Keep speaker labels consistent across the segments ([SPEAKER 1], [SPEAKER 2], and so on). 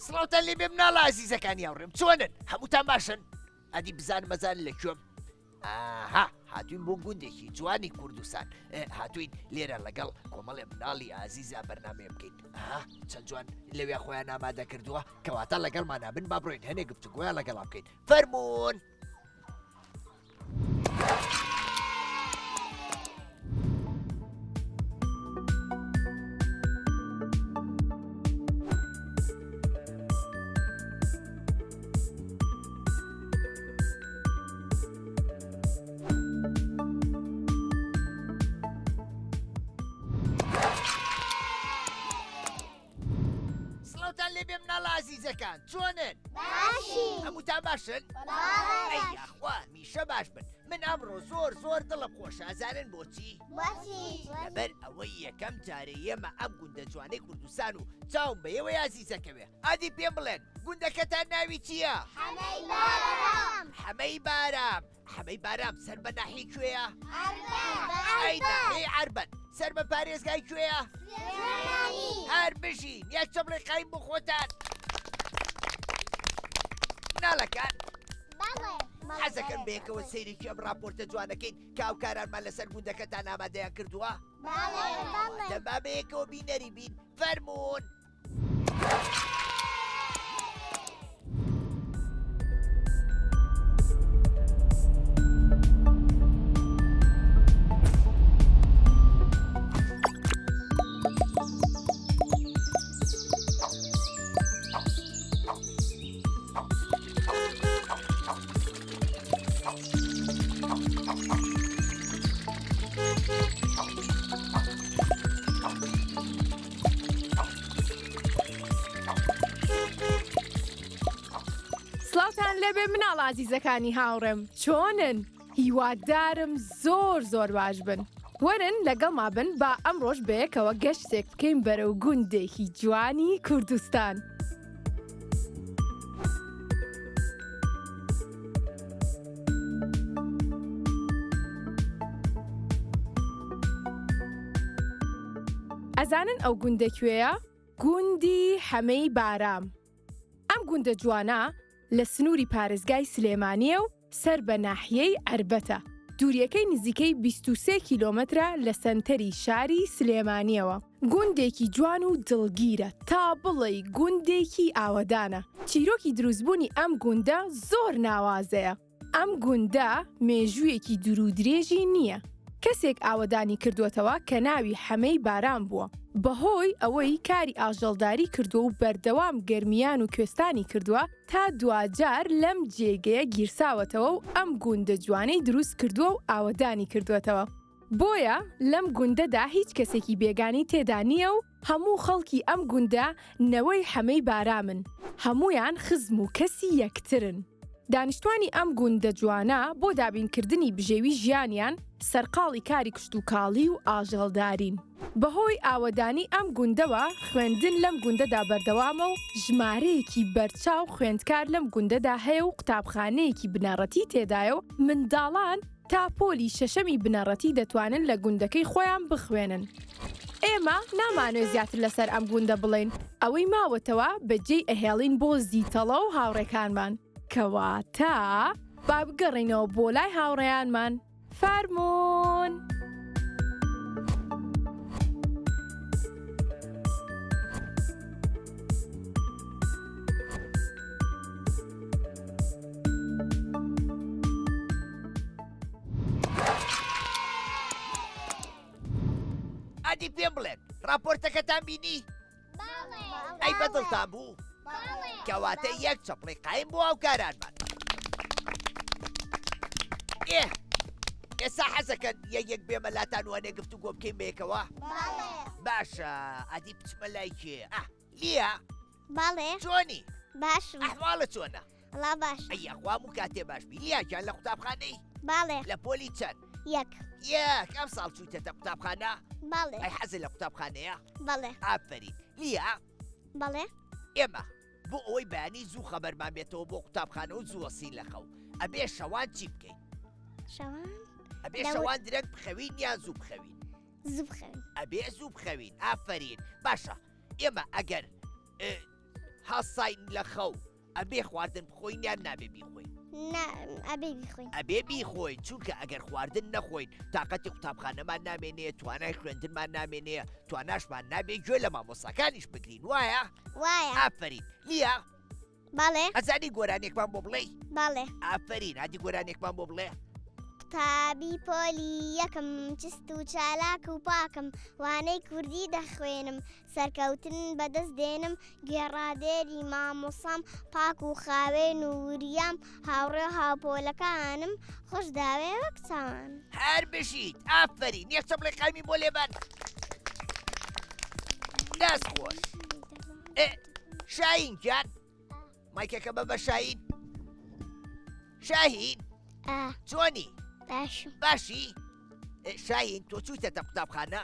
[SPEAKER 1] سڵاوتان لێبێ مناڵە ئازیزەکانی هاوڕێم چۆنن هەمووتان باشن ئەدی بزانم مەزان لە کوێم ئاها هاتوین بۆ گوندێکی جوانی کوردستان هاتوین لێرە لەگەڵ کۆمەڵێ مناڵی ئازیزا بەرنمەیە بکەین ئەها چەند جوان لەوێ خۆیان ئامادە کردووە کەواتە لەگەڵمانە بن با بڕۆین هەنێ گفتوگۆیان لەگەڵا بکەین فەرمونون سڵاوتان لێبێ مناڵە ئازیزەکان چۆنن هەمووتان باشن یاخوا میشە باش بن من ئەمڕۆ زۆر زۆر دڵم خۆشە ئەزانن بۆچی لەبەر ئەوەی یەکەم جارێ ئێمە ئەم گوندە جوانەی کوردستان و چاوم بە ئێوەی ئازیزەکەوێ ئادی پێم بڵێن گوندەکەتان ناوی چییە؟
[SPEAKER 2] حەمەی بارام.
[SPEAKER 1] حەمەی بارام حەمەی بارام سەر بە ناحی کوێیە؟ ئەی ناحیەی عەربەت سەر بە پارێزگای کوێیە؟ هەر بژین یەک چەپڵی قایم بۆ خۆتان مناڵەکان حەزەکەن بەیەکەوە سەیرێکی ئەم راپۆرتە جوانەکەین کە هاوکارانمان لەسەر گوندەکەتان ئامادەیان کردووە دەبا بەیەکەوە بینەری بین فەرمونون
[SPEAKER 3] سڵاوتان لێبێ مناڵ ئازیزەکانی هاوڕێم چۆنن هیوادارم زۆر زۆر باش بن وەرن لەگەڵما بن با ئەمڕۆش بەیەکەوە گەشتێک بکەین بەرەو گوندێکی جوانی کوردستان. ئەزانن ئەو گوندە کوێیە؟ گوندی حەمەی بارام. ئەم گوندە جوانە لە سنووری پارێزگای سلێمانییە و سەر بە ناحیەی عەربەتە، دوورییەکەی نزیکەی 23 کیلۆمەترە لە سەنتەری شاری سلێمانییەوە. گوندێکی جوان و دڵگیرە، تا بڵێی گوندێکی ئاوەدانە. چیرۆکی دروستبوونی ئەم گوندە زۆر ناوازەیە. ئەم گوندە مێژوویەکی دوورودرێژی نییە، کەسێک ئاوەدانی کردووەتەوە کە ناوی حەمەی بارام بووە، بەهۆی ئەوەی کاری ئاژەڵداری کردووە و بەردەوام گەرمیان و کوێستانی کردووە تا دواجار لەم جێگەیە گیرساوەتەوە و ئەم گوندە جوانەی دروست کردووە و ئاوەدانی کردووەتەوە. بۆیە لەم گوندەدا هیچ کەسێکی بێگانەی تێدا نییە و هەموو خەڵکی ئەم گوندە نەوەی حەمەی بارامن، هەموویان خزم و کەسی یەکترن. دانیشتوانی ئەم گوندە جوانە بۆ دابینکردنی بژێوی ژیانیان سەرقاڵی کاری کشتوکاڵی و ئاژەڵدارین. بەهۆی ئاوەدانی ئەم گوندەوە خوێندن لەم گوندەدا بەردەوامە و ژمارەیەکی بەرچاو خوێندکار لەم گوندەدا هەیە و قوتابخانەیەکی بنەڕەتی تێدایە و منداڵان تا پۆلی شەشەمی بنەڕەتی دەتوانن لە گوندەکەی خۆیان بخوێنن. ئێمە نامانەوێ زیاتر لەسەر ئەم گوندە بڵێین، ئەوەی ماوەتەوە بەجێی ئەهێڵین بۆ زیتەڵە و هاوڕێکانمان. کەواتە با بگەڕێینەوە بۆ لای هاوڕێیانمان. فەرموون!
[SPEAKER 1] ئەدی پێم بڵێن راپۆرتەکەتان بینی؟ ئەی بەدڵتان بوو؟ کەواتە یەک چەپڵی قایم بۆ هاوکارانمان ئێ ئێستا حەزەکەن یەک یەک بێمە لاتان وانێ گفت و گۆ بکەین بەیەکەوە باشە ئەدی بچمە لای کێ ئە لیا
[SPEAKER 2] بەڵێ
[SPEAKER 1] چۆنی
[SPEAKER 2] باشم
[SPEAKER 1] ئەحواڵە چۆنە
[SPEAKER 2] وەڵا باش
[SPEAKER 1] ئەی یاخوا هەموو کاتێ باش بی لیا گیان لە قوتابخانەی
[SPEAKER 2] بەڵێ
[SPEAKER 1] لە پۆلی چەند
[SPEAKER 2] یەک
[SPEAKER 1] یەک ئەم ساڵ چوویتەتە قوتابخانە
[SPEAKER 2] بەڵێ
[SPEAKER 1] ئەی حەزت لە قوتابخانەیە
[SPEAKER 2] بەڵێ
[SPEAKER 1] ئافەرین لیا
[SPEAKER 2] بەڵێ
[SPEAKER 1] ئێمە بۆ ئەوەی بەیانی زوو خەبەرمان بێتەوە بۆ قوتابخانە و زوو هەستین لە خەو ئەبێ شەوان چی بکەین
[SPEAKER 2] شەوان
[SPEAKER 1] ئەبێ شەوان درەنگ بخەوین یان زوو بخەوین
[SPEAKER 2] زوو بخەوین
[SPEAKER 1] ئەبێ زوو بخەوین ئافەرین باشە ئێمە ئەگەر. هەساین لە خەو ئەبێ خواردن بخۆین یان نابێ بیخۆین؟
[SPEAKER 2] نا ئەبێ بیخۆین.
[SPEAKER 1] ئەبێ بیخۆین چونکە ئەگەر خواردن نەخۆین تاقەتی قوتابخانەمان نامێنێ توانای خوێندنمان نامێنێ تواناشمان نابێ گوێ لە مامۆستاکانیش بگرین وایە؟
[SPEAKER 2] وایە.
[SPEAKER 1] ئافەرین لیا
[SPEAKER 2] بەڵێ.
[SPEAKER 1] ئەزانی گۆرانیەکمان بۆ بڵێی؟
[SPEAKER 2] بەڵێ.
[SPEAKER 1] ئافەرین هادی گۆرانیەکمان بۆ بڵێ.
[SPEAKER 2] قوتابی پۆلی یەکم چست و چالاک و پاکم وانەی کوردی دەخوێنم سەرکەوتن بەدەست دێنم گوێڕادێری مامۆسام پاک و خاوێن و وریام هاوڕێ و هاوپۆلەکانم خۆش داوێ وەک چاوان.
[SPEAKER 1] هەر بژیت ئافەرین یەک چەپڵەی قایمی بۆ لێبەن دەست خۆش ئێ شاهین گیان مایکەکە بە بە شاهین شاهین چۆنی
[SPEAKER 2] باشم
[SPEAKER 1] باشی شاهین تۆ چوویتەتە قوتابخانە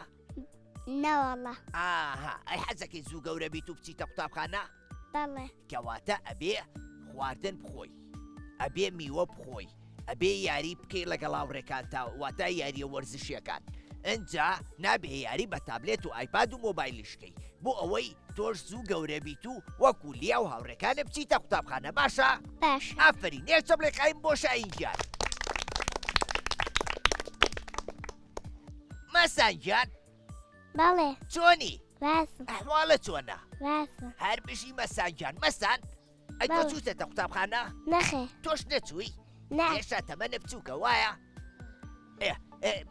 [SPEAKER 2] نەوەڵا
[SPEAKER 1] ئاها ئەی حەزەکەی زوو گەورە بیت و بچیتە قوتابخانە
[SPEAKER 2] بەڵێ.
[SPEAKER 1] کەواتە ئەبێ خواردن بخۆی ئەبێ میوە بخۆی ئەبێ یاری بکەی لەگەڵ هاوڕێکانتا واتا یاریە وەرزشیەکان ئنجا نابێ یاری بە تابلێت و ئایپاد و مۆبایلیش کەی بۆ ئەوەی تۆش زوو گەورە بیت و وەکو لیا و هاوڕێکانت بچیتە قوتابخانە باشە؟
[SPEAKER 2] باشە.
[SPEAKER 1] ئافەرین یەک چەپڵەی قایم بۆ شاهین گیان. مەسان گیان.
[SPEAKER 2] بەڵێ.
[SPEAKER 1] چۆنی؟
[SPEAKER 2] باشم.
[SPEAKER 1] ئەحواڵت چۆنە؟
[SPEAKER 2] باشە.
[SPEAKER 1] هەر بژی مەسان گیان. مەسان ئەی تۆ چوویتەتە قوتابخانە؟
[SPEAKER 2] نەخێر.
[SPEAKER 1] تۆش نەچووی؟
[SPEAKER 2] نا.
[SPEAKER 1] هێشتا تەمەنت بچووکە وایە؟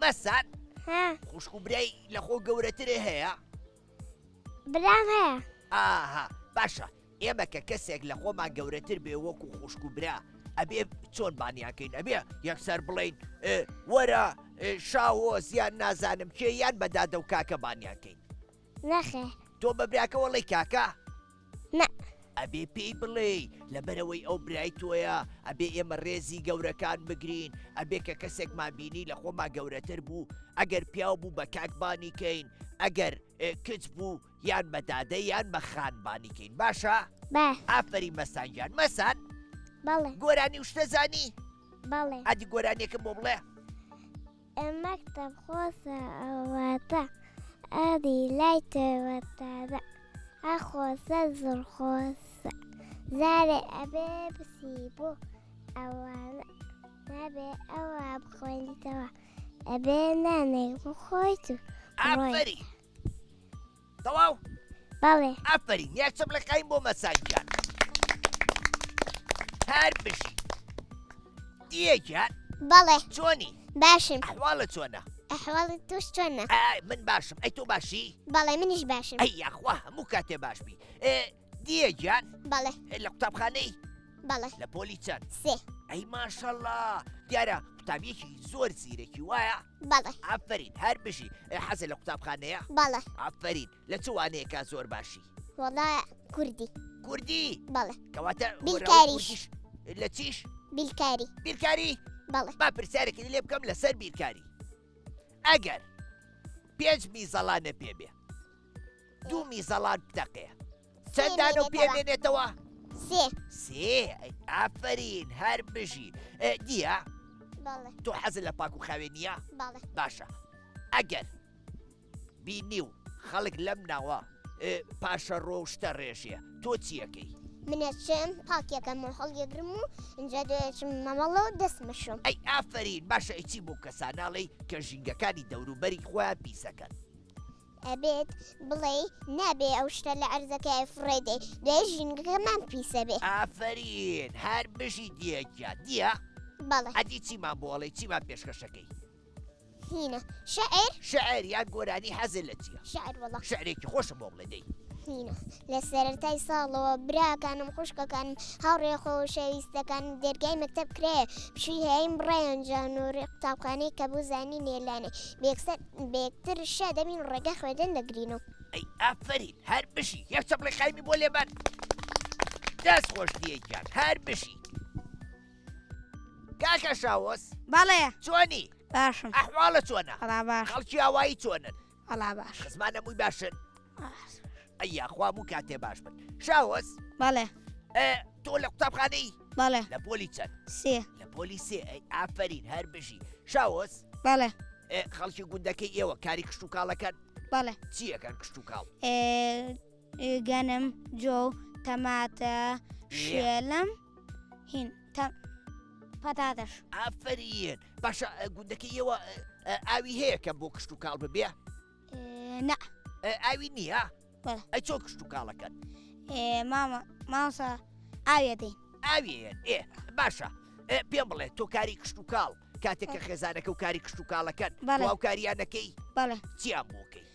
[SPEAKER 1] مەسان
[SPEAKER 2] ها.
[SPEAKER 1] خوشک و برای لە خۆ گەورەترێ هەیە؟
[SPEAKER 2] برام هەیە.
[SPEAKER 1] ئاها باشە ئێمە کە کەسێک لە خۆمان گەورەتر بێ وەکو خوشک و برا ئەبێ چۆن بانیان کەین ئەبێ یەکسەر بڵێین وەرە شاوۆز یان نازانم کێ یان بە دادە و کاکە بانیان کەین؟
[SPEAKER 2] نەخێر.
[SPEAKER 1] تۆ بە براکەوە ڵێی کاکە؟
[SPEAKER 2] نا.
[SPEAKER 1] ئەبێ پێی بڵێی لەبەرئەوەی ئەو برای تۆیە ئەبێ ئێمە ڕێزی گەورەکان بگرین ئەبێ کە کەسێکمان بینی لە خۆمان گەورەتر بوو ئەگەر پیاو بوو بە کاک بانی کەین ئەگەر کچ بوو یان بە دادە یان بە خان بانی کەین باشە؟
[SPEAKER 2] باش.
[SPEAKER 1] ئافەرین مەسان گیان. مەسان؟
[SPEAKER 2] بەڵێ.
[SPEAKER 1] گۆرانی و شتە زانی؟
[SPEAKER 2] بەڵێ.
[SPEAKER 1] ئەدی گۆرانیەکم بۆ بڵێ.
[SPEAKER 2] مەکتەب خۆشە ئەوەتە ئەدی لای تەوەتەدە ئە خۆشە زۆر خۆشە جارێ ئەبێ بچی بۆ ئەوانە نابێ ئەوە بخوێندیتەوە ئەبێ نانێک بخۆیت و بڕۆی.
[SPEAKER 1] ئافەرین. تەواو؟
[SPEAKER 2] بەڵێ.
[SPEAKER 1] ئافەرین یەک چەپڵە قایم بۆ مەسان گیان. هەر بژی. دیە گیان.
[SPEAKER 2] بەڵێ.
[SPEAKER 1] چۆنی؟
[SPEAKER 2] باشم.
[SPEAKER 1] ئەحواڵت چۆنە؟
[SPEAKER 2] ئەحواڵی تۆش چۆنە؟
[SPEAKER 1] ئای من باشم ئەی تۆ باشی؟
[SPEAKER 2] بەڵێ منیش باشم.
[SPEAKER 1] ئەی یاخوا هەموو کاتێ باش بی. دیە گیان.
[SPEAKER 2] بەڵێ.
[SPEAKER 1] لە قوتابخانەی؟
[SPEAKER 2] بەڵێ.
[SPEAKER 1] لە پۆلی چەند؟
[SPEAKER 2] سێ.
[SPEAKER 1] ئەی ماشەڵا دیارە قوتابیەکی زۆر زیرەکی وایە؟
[SPEAKER 2] بەڵێ.
[SPEAKER 1] ئافەرین هەر بژی. حەزت لە قوتابخانەیە؟
[SPEAKER 2] بەڵێ.
[SPEAKER 1] ئافەرین لە چ وانەیەکا زۆر باشی؟
[SPEAKER 2] وەڵا کوردی.
[SPEAKER 1] کوردی؟
[SPEAKER 2] بەڵێ.
[SPEAKER 1] کەواتە
[SPEAKER 2] بیرکاریش.
[SPEAKER 1] لە چیش؟
[SPEAKER 2] بیرکاری.
[SPEAKER 1] بیرکاری؟
[SPEAKER 2] بەڵێ.
[SPEAKER 1] با پرسیارێکی لێ بکەم لەسەر بیرکاری. ئەگەر پێنج میزەڵانە پێ بێ دوو میزەڵان بتەقێ چەند دانە و پێ مێنێتەوە؟
[SPEAKER 2] سێ.
[SPEAKER 1] سێ ئافەرین هەر بژی. دیە؟
[SPEAKER 2] بەڵێ.
[SPEAKER 1] تۆ حەزت لە پاک و خاوێنییە؟
[SPEAKER 2] بەڵێ.
[SPEAKER 1] باشە ئەگەر بینی و خەڵک لەم ناوە پاشەڕۆ و شتە ڕێژێ تۆ چیەکەی؟
[SPEAKER 2] من ئەچم پاکیەکەم و هەڵیەگرم و ئینجا دوای ئەچم مەمەڵە و دەستم ئەشۆم.
[SPEAKER 1] ئەی ئافەرین باشە ئەی چی بۆ کەسانە ئەڵێی کە ژینگەکانی دەوروبەری خۆیان پیسەکەن؟
[SPEAKER 2] ئەبێت بڵێی نابێ ئەو شتە لە عەرزەکەی فڕێ دەی دوای ژینگەکەمان پیسە بێ.
[SPEAKER 1] ئافەرین هەر بژی دیە گیان. دیە؟
[SPEAKER 2] بەڵێ.
[SPEAKER 1] ئەدی چیمان بۆ ئەڵێی چیمان پێشکەشەکەی؟
[SPEAKER 2] هینە شعر؟
[SPEAKER 1] شعر یان گۆرانی حەزت لە چییە؟
[SPEAKER 2] شعر وەڵا.
[SPEAKER 1] شعرێکی خۆشم بۆ بڵێ دەی.
[SPEAKER 2] هینە لە سەرەتای ساڵەوە براکانم خوشکەکانم هاوڕێ خۆشەویستەکانم دەرگای مەکتەب کرایە پشووی هەین بڕایان جانۆری قوتابخانەی کە بۆ زانین ێلانێ بێکسەر بێکتر شا دەبین ڕێگا خوێندن دەگرین و.
[SPEAKER 1] ئەی ئافەرین هەر بژی یەک چەپڵەی قایمی بۆ لێبەن دەست خۆش دیە گیان هەر بژی کاکە شاوەس
[SPEAKER 4] بەڵێ
[SPEAKER 1] چۆنی
[SPEAKER 4] باشم
[SPEAKER 1] ئەحواڵە چۆنە
[SPEAKER 4] وەڵا باش
[SPEAKER 1] خەڵکی ئاوایی چۆنن
[SPEAKER 4] وەڵا باش
[SPEAKER 1] خزمان هەمووی باشن ئەی یاخوا هەموو کاتێ باش بن شاوەس
[SPEAKER 4] بەڵێ
[SPEAKER 1] تۆ لە قوتابخانەی
[SPEAKER 4] بەڵێ
[SPEAKER 1] لە پۆلی چەند
[SPEAKER 4] سێ
[SPEAKER 1] لە پۆلی سێ ئەی ئافەرین هەر بژی شاوەس
[SPEAKER 4] بەڵێ
[SPEAKER 1] خەڵکی گوندەکەی ئێوە کاری کشتوکاڵەکەن
[SPEAKER 4] بەڵێ
[SPEAKER 1] چیەکەن کشتوکاڵ
[SPEAKER 4] گەنم جۆ.
[SPEAKER 2] تەماتە شێلم هین پەتاتەش.
[SPEAKER 1] ئافەرین باشە گوندەکەی ئێوە ئاوی هەیە کە بۆ کشت و کاڵ ببێ؟
[SPEAKER 2] نا
[SPEAKER 1] ئاوی نییە؟ ئەی چۆن کشت و کاڵەکەن؟
[SPEAKER 2] مامە مامۆستا ئاوێ دەین.
[SPEAKER 1] ئاوێن ئێ باشە پێم بڵێ تۆ کاری کشت و کاڵ کاتێک کە خێزانەکە و کاری کشت و کاڵەکەن هاوکاریانەکەی
[SPEAKER 2] بەڵێ
[SPEAKER 1] چیان بۆکەی؟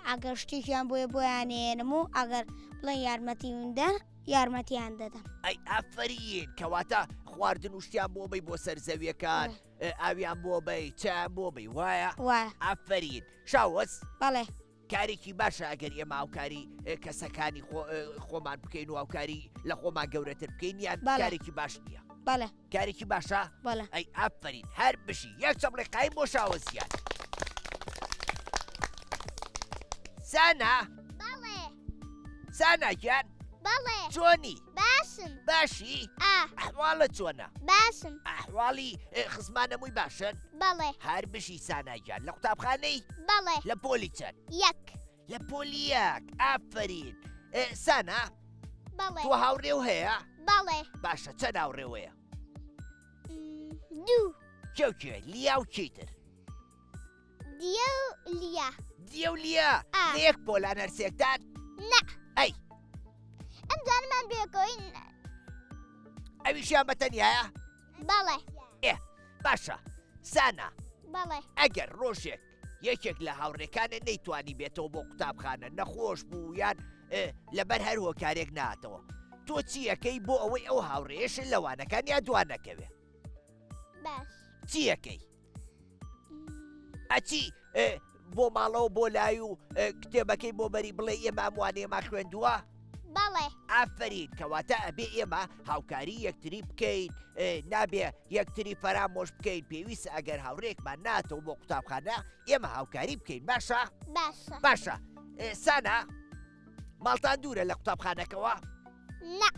[SPEAKER 2] ئەگەر شتێکیان بۆیە بۆیان نێنم و ئەگەر بڵێن یارمەتی دەن یارمەتیان دەدەم.
[SPEAKER 1] ئەی ئافەرین کەواتە خواردن و شتیان بۆ بەی بۆ سەر زەویەکان ئاویان بۆ بەی چیان بۆ بەی وایە
[SPEAKER 2] وایە
[SPEAKER 1] ئافەرین شاوەس
[SPEAKER 2] بەڵێ
[SPEAKER 1] کارێکی باشە ئەگەر ئێمە هاوکاری کەسەکانی خۆمان بکەین و هاوکاری لە خۆمان گەورەتر بکەین یان کارێکی باش نییە
[SPEAKER 2] بەڵێ
[SPEAKER 1] کارێکی باشە
[SPEAKER 2] بەڵێ
[SPEAKER 1] ئەی ئافەرین هەر بژی یەک چەپڵی قایم بۆ شاوەزیان سانا
[SPEAKER 2] بەڵێ
[SPEAKER 1] سانا گیان
[SPEAKER 2] بەڵێ
[SPEAKER 1] چۆنی
[SPEAKER 2] باشم
[SPEAKER 1] باشی
[SPEAKER 2] ئا
[SPEAKER 1] ئەحواڵت چۆنە
[SPEAKER 2] باشم
[SPEAKER 1] ئەحواڵی خزمانەمووی باشن
[SPEAKER 2] بەڵێ
[SPEAKER 1] هەر بژی سانا گیان لە قوتابخانەی
[SPEAKER 2] بەڵێ
[SPEAKER 1] لە پۆلی چەند
[SPEAKER 2] یەک
[SPEAKER 1] لە پۆلی یەک ئافەرین سانا
[SPEAKER 2] بەڵێ
[SPEAKER 1] تۆ هاوڕێو هەیە؟
[SPEAKER 2] بەڵێ.
[SPEAKER 1] باشە چەند هاوڕێوەیە؟
[SPEAKER 2] دوو.
[SPEAKER 1] کێ و کێ؟ لیا و کێی تر؟
[SPEAKER 2] دیە و لیا.
[SPEAKER 1] دیە و لیا؟
[SPEAKER 2] ئا.
[SPEAKER 1] لە یەک پۆلان هەرسێکتان؟
[SPEAKER 2] نا.
[SPEAKER 1] ئەی.
[SPEAKER 2] ئەم جارەمان بێکۆین.
[SPEAKER 1] ئەویشیان بە تەنیایە؟
[SPEAKER 2] بەڵێ.
[SPEAKER 1] ئێ باشە سانا.
[SPEAKER 2] بەڵێ.
[SPEAKER 1] ئەگەر ڕۆژێک یەکێک لە هاوڕێکانت نەیتوانی بێتەوە بۆ قوتابخانە نەخۆش بوو یان لەبەر هەر هۆکارێک ناتەوە تۆ چی ئەکەی بۆ ئەوەی ئەو هاوڕێیەشت لە وانەکانیا دوا نەکەوێ؟
[SPEAKER 2] باش.
[SPEAKER 1] چی ئەکەی؟ ئەچی بۆ ماڵەوە بۆ لای و کتێبەکەی بۆ بەری بڵێ ئێمە ئەم وانەیەمان خوێندووە؟
[SPEAKER 2] بەڵێ.
[SPEAKER 1] ئافەرین کەواتە ئەبێ ئێمە هاوکاری یەکتری بکەین نابێ یەکتری فەرامۆش بکەین پێویستە ئەگەر هاوڕێکمان ناتەوە بۆ قوتابخانە ئێمە هاوکاری بکەین باشە
[SPEAKER 2] باشە
[SPEAKER 1] باشە سانا ماڵتان دوورە لە قوتابخانەکەوە
[SPEAKER 2] نا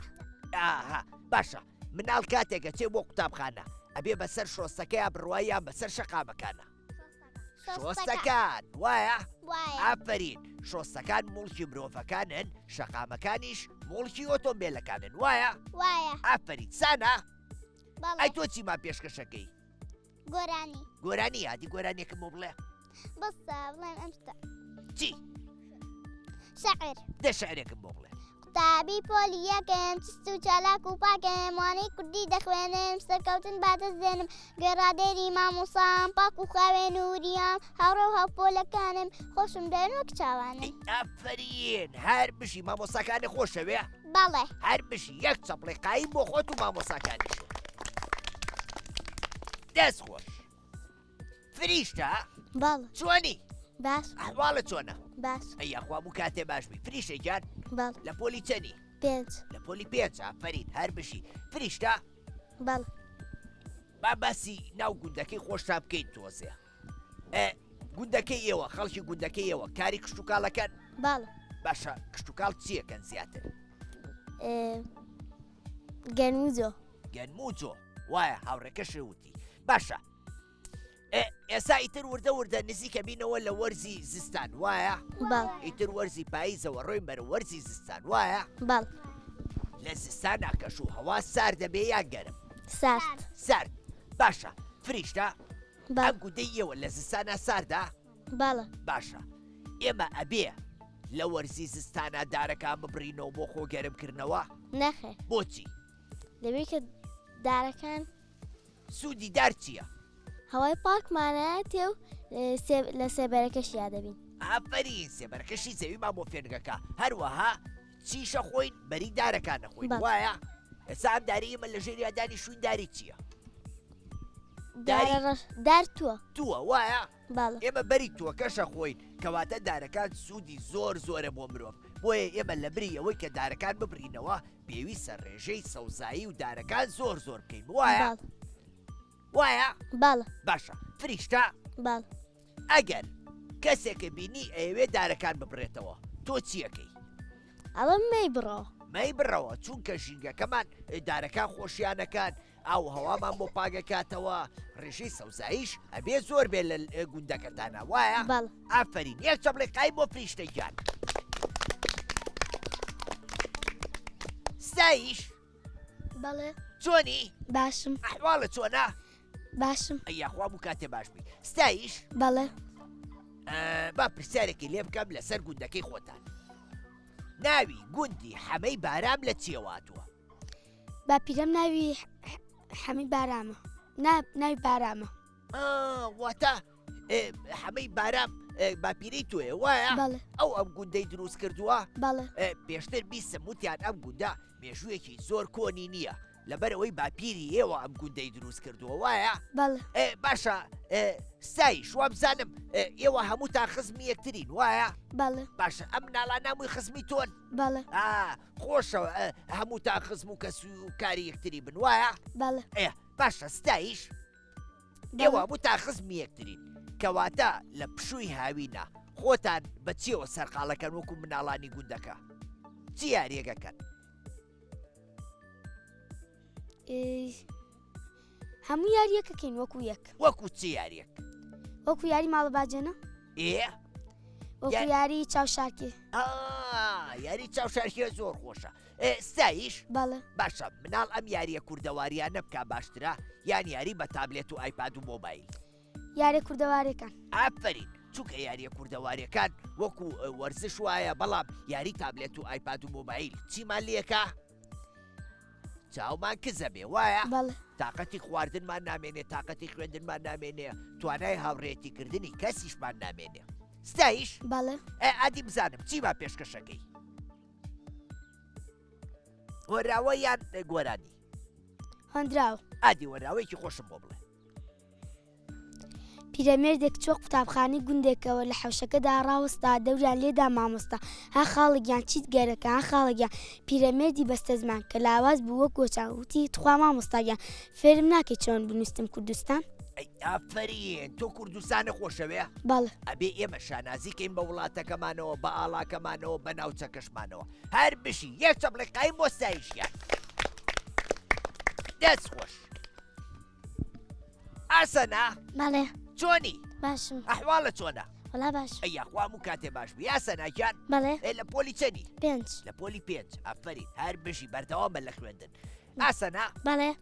[SPEAKER 1] ئاها باشە مناڵ کاتێکە چێ بۆ قوتابخانە ئەبێ بەسەر شۆستەکەیا بڕواییان بەسەر شەقامەکانە شۆستەکان وایە؟ ئافەرین شۆستەکان موڵکی مرۆڤەکانن شەقامەکانیش موڵکی ئۆتۆمبیلەکانن وایە؟
[SPEAKER 2] وایە
[SPEAKER 1] ئافەرین سانا ئەی تۆ چیمان پێشکەشەکەی؟
[SPEAKER 2] گۆرانی
[SPEAKER 1] گۆرانی یادی گۆرانیەکەم بۆ بڵێ
[SPEAKER 2] بەسە بڵێم ئەم شتە
[SPEAKER 1] چی؟
[SPEAKER 2] شعر
[SPEAKER 1] دە شعرێکم بۆ بڵێ
[SPEAKER 2] قوتابی پۆلی یەکم چست و چالاک و پاکم وانەی کوردی دەخوێنم سەرکەوتن بەدەست دێنم گوێڕادێری مامۆسام پاک و خاوێن و وریام هاوڕێ و هاوپۆلەکانم خۆشم دەوێن وەک چاوانم.
[SPEAKER 1] ئەی ئافەرین هەر بژی مامۆستاکانی خۆشەوێ؟
[SPEAKER 2] بەڵێ.
[SPEAKER 1] هەر بژی یەک چەپڵی قایم بۆ خۆت و مامۆستاکانیشت. دەست خۆش. فریشتە؟
[SPEAKER 2] بەڵێ.
[SPEAKER 1] چۆنی؟
[SPEAKER 2] باش.
[SPEAKER 1] ئەحواڵت چۆنە؟
[SPEAKER 2] باش.
[SPEAKER 1] ئەی یاخوا بوو کاتێ باش بی. فریشتە گیان؟
[SPEAKER 2] بەڵێ.
[SPEAKER 1] لە پۆلی چەنی؟
[SPEAKER 2] پێنج.
[SPEAKER 1] لە پۆلی پێنج ئافەرین هەر بژی. فریشتە؟
[SPEAKER 2] بەڵێ.
[SPEAKER 1] با باسی ناو گوندەکەی خۆشتان بکەین تۆزێ. ئێ گوندەکەی ئێوە خەڵکی گوندەکەی ئێوە کاری کشتوکاڵەکەن؟
[SPEAKER 2] بەڵێ.
[SPEAKER 1] باشە کشتوکاڵ چیەکەن زیاتر؟
[SPEAKER 2] گەنم و جۆ.
[SPEAKER 1] گەنم و جۆ وایە هاوڕێکەشێ وتی باشە ئێسا ئیتر وردە وردە نزیکە بینەوە لە وەرزی زستان وایە ئیتر وەرزی پاییزەوە ڕۆی بەرە وەرزی زستان وایە
[SPEAKER 2] بەڵ
[SPEAKER 1] لە زستان کەش و هەوا سارد دەبێ یان گەرم
[SPEAKER 2] سارد
[SPEAKER 1] سارد باشە فریشتە ئەم گودەی ئێوە لە زستانە ساردا
[SPEAKER 2] بەڵێ
[SPEAKER 1] باشە ئێمە ئەبێ لە وەرزی زستانە دارەکان ببڕینەوە بۆ خۆ گەرمکردنەوە
[SPEAKER 2] نەخێ
[SPEAKER 1] بۆچی
[SPEAKER 2] دەبێت کە دارەکان
[SPEAKER 1] سوودی دار چییە؟
[SPEAKER 2] هەوای پاکمانەتێ و لە سێبەرەکەشیا دەبین.
[SPEAKER 1] ئافەرین سێبەرەکەشی زەویمان بۆ فێنکەکە هەروەها چیشە خۆین بەری دارەکان نەخۆین وایە ئێستا ئەم داری ئێمە لە ژێریا دانی شوین داری چییە؟
[SPEAKER 2] داری دار تووە
[SPEAKER 1] تووە وایە ئێمە بەری تووەکەشە خۆین کەواتە دارەکان سوودی زۆر زۆرە بۆ مرۆڤ بۆیە ئێمە لە بری ئەوەی کە دارەکان ببرینەوە پێویستە ڕێژەی سەوزایی و دارەکان زۆر زۆر بکەین وایە؟ وایە؟
[SPEAKER 2] بەڵێ.
[SPEAKER 1] باشە فریشتە؟
[SPEAKER 2] بەڵێ.
[SPEAKER 1] ئەگەر کەسێکە بینی ئەیەوێ دارەکان ببڕێتەوە تۆ چیەکەی؟
[SPEAKER 2] ئەڵێم مەیبڕەوە.
[SPEAKER 1] مەیبڕەوە چونکە ژینگەکەمان دارەکان خۆشیانەکان ئاو هەوامان بۆ پاگەکاتەوە ڕێژەی سەوزاییش ئەبێ زۆر بێ لە گوندەکەتانە وایە؟
[SPEAKER 2] بەڵێ.
[SPEAKER 1] ئافەرین یەک چەپڵی قایم بۆ فریشتە گیان. ستایش؟
[SPEAKER 2] بەڵێ.
[SPEAKER 1] چۆنی؟
[SPEAKER 2] باشم.
[SPEAKER 1] ئەحواڵت چۆنە؟
[SPEAKER 2] باشم.
[SPEAKER 1] ئەی یاخوا بوو کاتێ باش بی. ستایش؟
[SPEAKER 2] بەڵێ.
[SPEAKER 1] با پرسیارێکی لێ بکەم لەسەر گوندەکەی خۆتان. ناوی گوندی حەمەی بارام لە چیەوە هاتووە؟
[SPEAKER 2] باپیرەم ناوی حەمەی بارامە. ناوی بارامە.
[SPEAKER 1] واتە حەمەی بارام باپیرەی تۆیە وایە؟ ئەو ئەم گوندەی دروست کردووە؟ پێشتر بیستم وتیان ئەم گوندە مێژوویەکی زۆر کۆنی نییە لەبەرئەوەی باپیری ئێوە ئەم گوندەی دروست کردووە وایە؟ باشە ستایش وابزانم ئێوە هەمووتان خزمی یەکترین وایە؟ باشە ئەم مناڵانە هەمووی خزمی تۆن؟ خۆشە هەمووتان خزم و کەس و کاری یەکتری بن وایە؟ باشە ستایش ئێوە هەمووتان خزمی یەکترین کەواتە لە پشووی هاوینە خۆتان بە چیەوە سەرقاڵەکەن وەکو مناڵانی گوندەکە چی یاریەکەکەن؟
[SPEAKER 2] هەموو یاریەکەکەین وەکو یەک
[SPEAKER 1] وەکو چی یاریەک؟
[SPEAKER 2] وەکو یاری ماڵە باجێنە
[SPEAKER 1] ئێ
[SPEAKER 2] وەکو یاری چاوشارکێ
[SPEAKER 1] یاری چاوشارکێ زۆر خۆشە ستایش؟
[SPEAKER 2] بەڵێ.
[SPEAKER 1] باشە مناڵ ئەم یاریە کوردەواریانە بکا باشترە یان یاری بە تابلێت و ئایپاد و مۆبایل؟
[SPEAKER 2] یاریە کوردەواریەکان.
[SPEAKER 1] ئافەرین چونکە یاریە کوردەواریەکان وەکو وەرزش وایە بەڵام یاری تابلێت و ئایپاد و مۆبایل چیمان لێکا؟ چاومان کزە بێ وایە؟
[SPEAKER 2] بەڵێ.
[SPEAKER 1] تاقەتی خواردنمان نامێنێ تاقەتی خوێندنمان نامێنێ توانای هاوڕێیەتی کردنی کەسیشمان نامێنێ ستایش؟
[SPEAKER 2] بەڵێ.
[SPEAKER 1] ئادی بزانم چیمان پێشکەشەکەی؟ هۆنراوە یان گۆرانی؟
[SPEAKER 2] هۆنراوە.
[SPEAKER 1] ئادی هۆنراوەیەکی خۆشم بۆ بڵێ.
[SPEAKER 2] پیرەمێردێک چووە قوتابخانەی گوندێکەوە لە حەوشەکەدا ڕاوەستا دەوریان لێدا مامۆستا ها خاڵە گیان چیت گەرەکە ها خاڵە گیان پیرەمێردی بەستەزمان کە لاواز بوو وەک گۆچان وتی تخوا مامۆستا گیان فێرم ناکەی چۆن بنووسم کوردستان؟
[SPEAKER 1] ئەی ئافەرین تۆ کوردستانە خۆشەوێ؟
[SPEAKER 2] بەڵێ.
[SPEAKER 1] ئەبێ ئێمە شانازی کەین بە وڵاتەکەمانەوە بە ئاڵاکەمانەوە بە ناوچەکەشمانەوە هەر بژی یەک چەپڵەی قایم بۆ ستایشیان دەست خۆش ئاسەنا
[SPEAKER 2] بەڵێ
[SPEAKER 1] چۆنی
[SPEAKER 2] باشم
[SPEAKER 1] ئەحواڵە چۆنە
[SPEAKER 2] وەڵا باش
[SPEAKER 1] ئەی یاخوا هەموو کاتێ باش بی ئاسەنا گیان
[SPEAKER 2] بەڵێ
[SPEAKER 1] ئێ لە پۆلی چەنی
[SPEAKER 2] پێنج
[SPEAKER 1] لە پۆلی پێنج ئافەرین هەر بژی بەردەوام بە لە خوێندن ئاسەنا
[SPEAKER 2] بەڵێ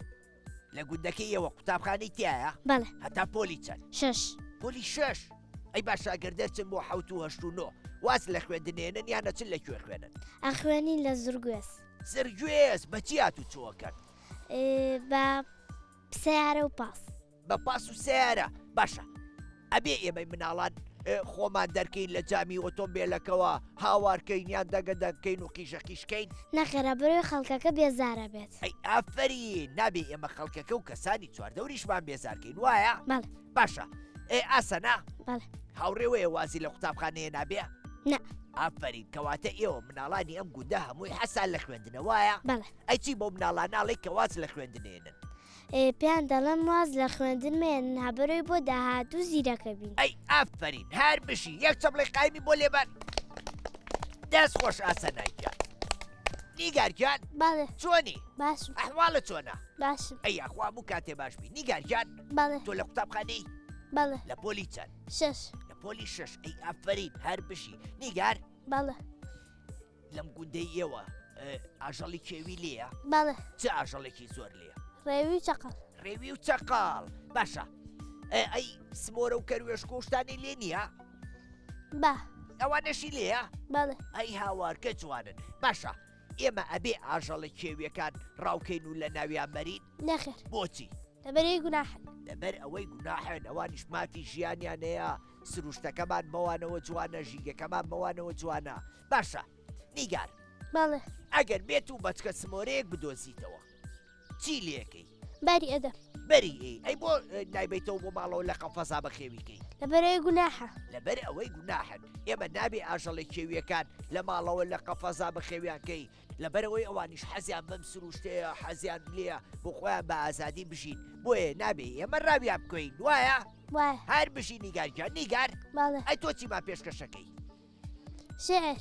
[SPEAKER 1] لە گوندەکەی ئێوە قوتابخانەی تایە؟
[SPEAKER 2] بەڵێ.
[SPEAKER 1] هەتا پۆلی چەند؟
[SPEAKER 2] شەش.
[SPEAKER 1] پۆلی شەش؟ ئەی باشە ئەگەر دەرچن بۆ حەوت و هەشت و نۆ واز لە خوێندن ئێنن یان ئەچن لە کوێ خوێنن؟
[SPEAKER 2] ئەخوێنین لە زرگوێز.
[SPEAKER 1] زرگوێز بە چی هاتوچۆ ئەکەن؟
[SPEAKER 2] بە سەیارە و پاس.
[SPEAKER 1] بە پاس و سەیارە باشە ئەبێ ئێمەی مناڵان خۆمان دەرکەین لە جامی ئۆتۆمبێلەکەوە هاوارکەین یان دەگە دەنگکەین و قیژە قیشکەین؟
[SPEAKER 2] نەخێرە بەرەوەی خەڵکەکە بێزارە بێت.
[SPEAKER 1] ئەی ئافەرین نابێ ئێمە خەڵکەکە و کەسانی چواردەوریشمان بێزارکەین وایە؟
[SPEAKER 2] بەڵێ.
[SPEAKER 1] باشە ئێ ئاسەنا؟
[SPEAKER 2] بەڵێ.
[SPEAKER 1] هاوڕێوەیە وازی لە قوتابخانەیە نابێ؟
[SPEAKER 2] نا.
[SPEAKER 1] ئافەرین کەواتە ئێوە مناڵانی ئەم گوندە هەمووی حەزتان لە خوێندنە وایە؟
[SPEAKER 2] بەڵێ.
[SPEAKER 1] ئەی چی بەو مناڵانە ئەڵێی کە واز لە خوێندن ئێنن؟
[SPEAKER 2] پێیان دەڵێم واز لە خوێندن مێنن هەبەرۆی بۆ داهاتوو زیرەکە بین.
[SPEAKER 1] ئەی ئافەرین هەر بژی یەک چەپڵەی قایمی بۆ لێبەن دەست خۆش ئاسەنا گیان نیگار گیان
[SPEAKER 2] بەڵێ
[SPEAKER 1] چۆنی
[SPEAKER 2] باشم
[SPEAKER 1] ئەحواڵت چۆنە
[SPEAKER 2] باشم
[SPEAKER 1] ئەی یاخوا هەموو کاتێ باش بی نیگار گیان
[SPEAKER 2] بەڵێ
[SPEAKER 1] تۆ لە قوتابخانەی
[SPEAKER 2] بەڵێ
[SPEAKER 1] لە پۆلی چەند
[SPEAKER 2] شەش
[SPEAKER 1] لە پۆلی شەش ئەی ئافەرین هەر بژی نیگار
[SPEAKER 2] بەڵێ
[SPEAKER 1] لەم گوندەی ئێوە ئاژەڵی کێوی لێیە؟
[SPEAKER 2] بەڵێ.
[SPEAKER 1] چ ئاژەڵێکی زۆر لێیە؟
[SPEAKER 2] ڕێوی و چەقەڵ.
[SPEAKER 1] ڕێوی و چەقاڵ باشە ئەی سمۆرە و کەروێشک و شتانی لێ نییە؟
[SPEAKER 2] با.
[SPEAKER 1] ئەوانەشی لێیە؟
[SPEAKER 2] بەڵێ.
[SPEAKER 1] ئەی هاوارکە جوانن باشە ئێمە ئەبێ ئاژەڵە کێویەکان ڕاوکەین و لە ناویان بەرین؟
[SPEAKER 2] نەخێر.
[SPEAKER 1] بۆچی؟
[SPEAKER 2] لەبەر ئەوەی گوناحن.
[SPEAKER 1] لەبەر ئەوەی گوناحن ئەوانیش مافی ژیانیان هەیە سروشتەکەمان بەوانەوە جوانە ژینگەکەمان بەوانەوە جوانە باشە نیگار
[SPEAKER 2] بەڵێ.
[SPEAKER 1] ئەگەر بێت و بەچکە سمۆرەیەک بدۆزیتەوە چی لێکەی؟
[SPEAKER 2] بەری ئەدەم.
[SPEAKER 1] بەری ئەی ئەی بۆ نایبەیتەوە بۆ ماڵەوە لە قەفەزا بەخێوی کەی؟
[SPEAKER 2] لەبەر ئەوەی گوناحە.
[SPEAKER 1] لەبەر ئەوەی گوناحن ئێمە نابێ ئاژەڵە کێویەکان لە ماڵەوە لە قەفەزا بەخێویان کەی لەبەرئەوەی ئەوانیش حەزیان بەم سروشتەیە حەزیان لێیە بۆ خۆیان بە ئازادی بژین بۆیە نابێ ئێمە ڕاویان بکەین وایە؟
[SPEAKER 2] وایە.
[SPEAKER 1] هەر بژی نیگار گیان نیگار
[SPEAKER 2] بەڵێ.
[SPEAKER 1] ئەی تۆ چیمان پێشکەشەکەی؟
[SPEAKER 2] شعر.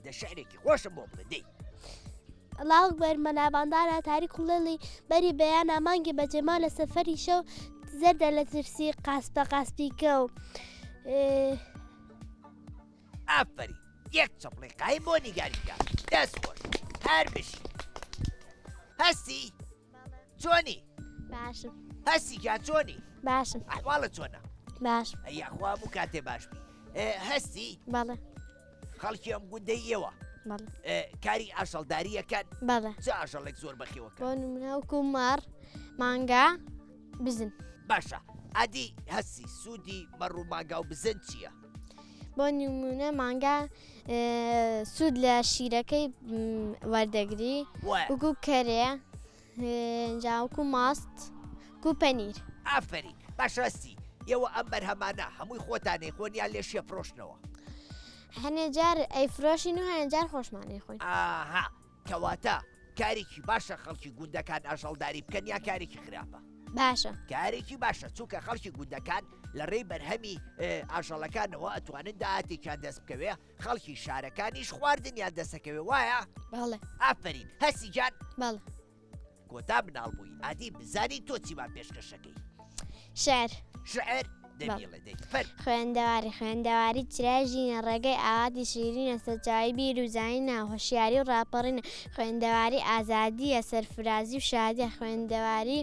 [SPEAKER 1] دە شعرێکی خۆشم بۆ بڵێ دەی.
[SPEAKER 2] اللە اکبر مەلاباندانە تاریک و ڵێڵی بەری بەیانە مانگی بەجێما لە سەفەری شەو زەردە لە ترسی قاسپە قاسپی کەو.
[SPEAKER 1] ئافەرین یەک چەپڵەی قایم بۆ نیگاری بکە دەست خۆش هەر بژی. هەستی چۆنی؟
[SPEAKER 2] باشم.
[SPEAKER 1] هەستی گیان چۆنی؟
[SPEAKER 2] باشم.
[SPEAKER 1] ئەحواڵت چۆنە؟
[SPEAKER 2] باش.
[SPEAKER 1] ئەی یاخوا هەموو کاتێ باش بی. هەستی؟
[SPEAKER 2] بەڵێ.
[SPEAKER 1] خەڵکی ئەم گوندەی ئێوە
[SPEAKER 2] بەڵێ.
[SPEAKER 1] کاری ئاژەڵدارییەکەن؟
[SPEAKER 2] بەڵێ.
[SPEAKER 1] چ ئاژەڵێک زۆر بەخێوەکەن؟
[SPEAKER 2] بۆ نمونە وەکوو مەڕ، مانگا، بزن.
[SPEAKER 1] باشە ئەدی هەستی سوودی مەڕ و مانگا و بزن چییە؟
[SPEAKER 2] بۆ نمونە مانگا سوود لە شیرەکەی وەردەگری وەکو کەرێ جاوکو ماست کو پەنیر.
[SPEAKER 1] ئافەرین باشە هەستی ئێوە ئەم بەرهەمانە هەمووی خۆتان ئەیخۆن یان لێشی ئەفرۆشنەوە؟
[SPEAKER 2] هەنێ جار ئەیفرۆشین و هەنێ جار خۆشمان ئەیخۆین.
[SPEAKER 1] ئاها کەواتە کارێکی باشە خەڵکی گوندەکان ئاژەڵداری بکەن یا کارێکی خراپە؟
[SPEAKER 2] باشە.
[SPEAKER 1] کارێکی باشە چونکە خەڵکی گوندەکان لە ڕێی بەرهەمی ئاژەڵەکانەوە ئەتوانن داهاتێکیان دەست بکەوێ خەڵکی شارەکانیش خواردنیان دەسەکەوێ وایە؟
[SPEAKER 2] بەڵێ.
[SPEAKER 1] ئافەرین هەسی گیان.
[SPEAKER 2] بەڵێ.
[SPEAKER 1] کۆتا مناڵ بووی ئادی بزانین تۆ چیمان پێشکەشەکەی.
[SPEAKER 2] شعر.
[SPEAKER 1] شعر؟ دەی بیڵێ دەی فەرموو.
[SPEAKER 2] خوێندەواری خوێندەواری چرای ژینە ڕێگەی ئاواتی شیرینە سەرچاوەی بیر و زانینە هۆشیاری و ڕاپەڕینە خوێندەواری ئازادییە سەرفرازی و شادیە خوێندەواری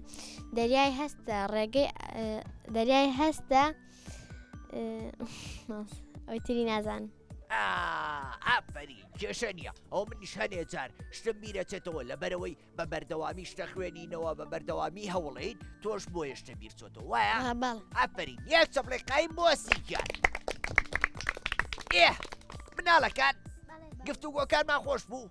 [SPEAKER 2] دەریای هەستە ڕێگەی دەریای هەستە ئەوی تری نازانم.
[SPEAKER 1] ئافەرین کێشە نییە ئەو منیش هەنێ جار شتم بیرەچێتەوە لەبەرەوەی بە بەردەوامی شتە خوێنینەوە بە بەردەوامی هەوڵین تۆش بۆیە شتە بیرچۆتەوە وایە ئافەرین یەک چەپڵی قایم بۆ سیگیان ئێ مناڵەکان گفتوگۆکانمان خۆش بوو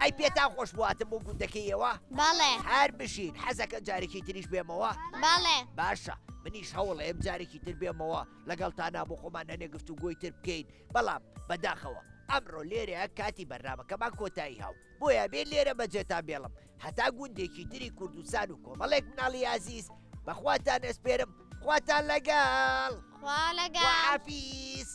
[SPEAKER 1] ئەی پێتان خۆش بواتم بۆ گوندەکەیەوە
[SPEAKER 2] بەڵێ
[SPEAKER 1] هەر بژین حەزەکە جارێکی تریش بێمەوە
[SPEAKER 2] بەڵێ
[SPEAKER 1] باشە منیش هەوڵێم جارێکی تر بێمەوە لەگەڵتانا بۆ خۆمان هەنێ گفتوگۆی تر بکەین بەڵام بەداخەوە ئەمڕۆ لێرەیە کاتی بەرنامەکەمان کۆتایی هاو بۆیە بێ لێرە بەجێتان بێڵم هەتا گوندێکی تری کوردستان و کۆمەڵێک مناڵی ئازیز بەخواتان ئەسپێرم خواتان لەگەڵ
[SPEAKER 2] خوا لەگەڵ
[SPEAKER 1] حافیز.